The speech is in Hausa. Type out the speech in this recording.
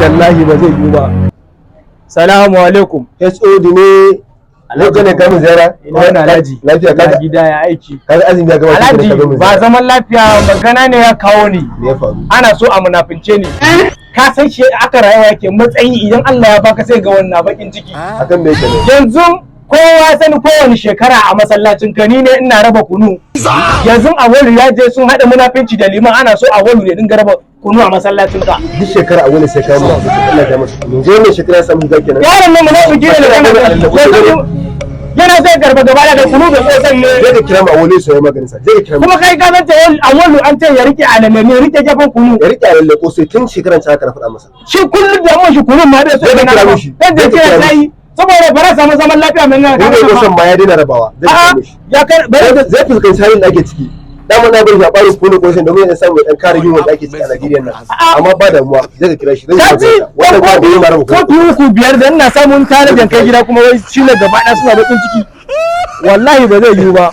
Tallahi ba zai yiwu ba. Salamu alaikum. HOD ne. Alhaji ne kamun ziyara. Ina wani, Alhaji? Lafiya? Ina Kaga gida, ya aiki? Kaga azumi ya gama. Alhaji, ba zaman lafiya, magana ne ya kawo ni. Me ya faru? Ana so a munafince ni. Ka san shi aka rayuwa yake matsayi, idan Allah ya baka sai ga wannan bakin ciki. Akan me yake ne? Yanzu kowa sani, kowane shekara a masallacin kani ne ina raba kunu. Yanzu Awalu ya je sun haɗa munafinci da liman, ana so Awalu ya dinga raba kunu a masallacin ka. Duk shekara a wani sai kawo mu, Allah ya masa. Yanzu wannan shekara ya samu higa kenan. Yaron nan munafiki ne da kana yanzu yana sai garba gaba da kunu da kosan ne. Zai ka kira mu, a wani sai maganin sa. Zai ka kira mu. Kuma kai ka san cewa Awalu an ce ya rike alame ne, rike gefen kunu. Ya rike alalle ko sai tun shekaran ta haka na faɗa masa. Shi kullum da mun shi kunun ma bai so. Zai ka ya kira na mishi. dan Zai da ka ce kira sai saboda ba za samu zaman lafiya mai nan. Ni ne kusan ma ya daina rabawa. Zai A'a, kira mishi. ya kai bari. Zai fuskanci halin da ake ciki. Dama na bari shi a ɓarin kunu ko domin ya samu ya dan kare yunwa da ake ciki a Najeriya nan, amma ba damuwa, zai ka kira shi, zai Ka ji. wannan ba Kofi da raba kofi uku biyar da ina samun tare da kai gida, kuma wai shine gaba ɗaya suna bakin ciki. Wallahi ba zai yiwu ba.